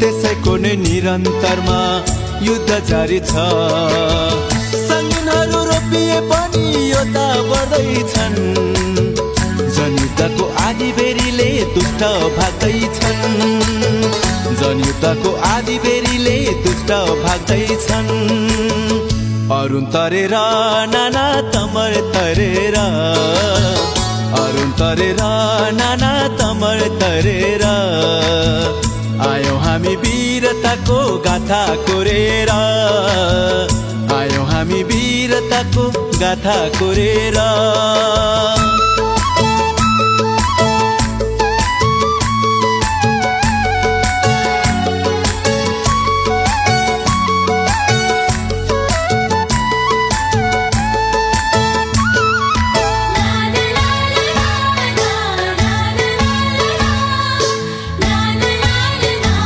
त्यसैको नै निरन्तरमा युद्ध जारी छ। सङ्गिनहरू रोपिए पनि योद्धा बढ्दैछन्, जनयुद्धको आधी बेरीले दुष्ट भाग्दैछन्, जनयुद्धको आधी बेरीले दुष्ट भाग्दैछन्। अरुण तरेर नाना तमर तरेर, अरुण तरेर नाना तमर तरेर आयौँ हामी वीरताको गाथा कोरेर, आयौँ हामी वीरताको गाथा कोरेर।